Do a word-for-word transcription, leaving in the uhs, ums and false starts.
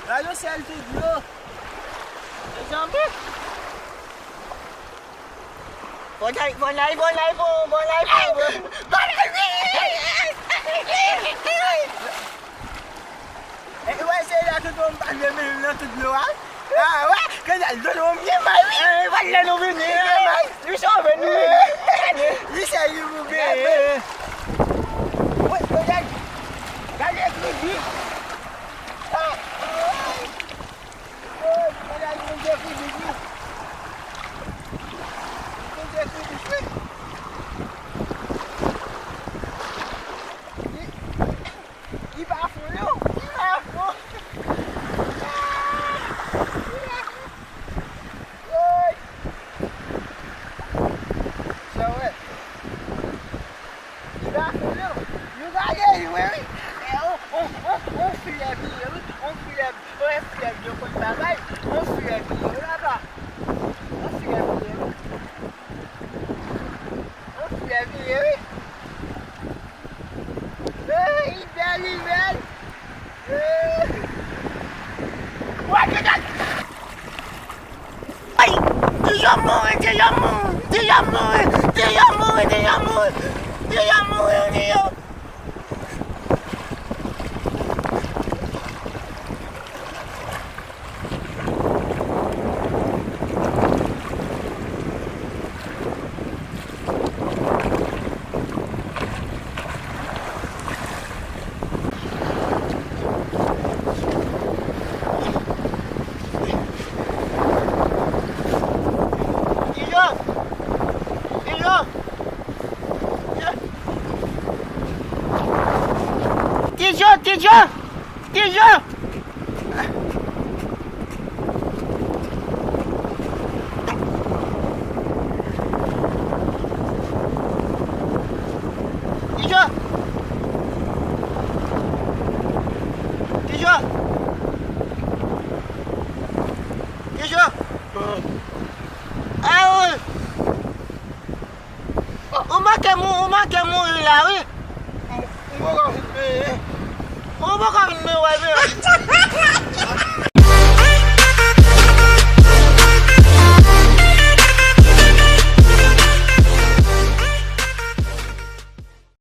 Gade yon sèl ti dlo. Mezanmi. Fò n al, fò n al, fò n al, fò n al, fò n al. E, wè, se la tonton m pa vle menm nan tout dlo a. A, wè, ke la tonton m byen mal, wi. E, pa lè nou vini, byen mal. Li sove nou, wi. Li sèvi pou byen. Wè, wè, gade. Gade kri di. A, wè. Woy, gade Bondye ki vit wi. Bondye ki vit wi. Li, li pa fon non, li pa fon. Ah! Li pa fon. Woy. Sa wè. Li pa fon non. Nou gade li, wi, wi. E, on, on, on, on filè vire, wi. On filè, on filè vire, on filè vire, wi, papa. On filè vire, wi. On filè vire, wi. E, li bèl, li bèl. E. Wè, gade. Ay! Dejan mouri, Dejan mouri, Dejan mouri, Dejan mouri, Dejan mouri, Dejan mouri, Dejan. Tijo! Tijo! Tijo! Tijo! Tijo! Tijo! Tijo! Tijo! Ah, wi! Ou manke mou-, ou manke mouri la, wi. M, m poko fin benyen. Ou poko fin benyen, w al benyen.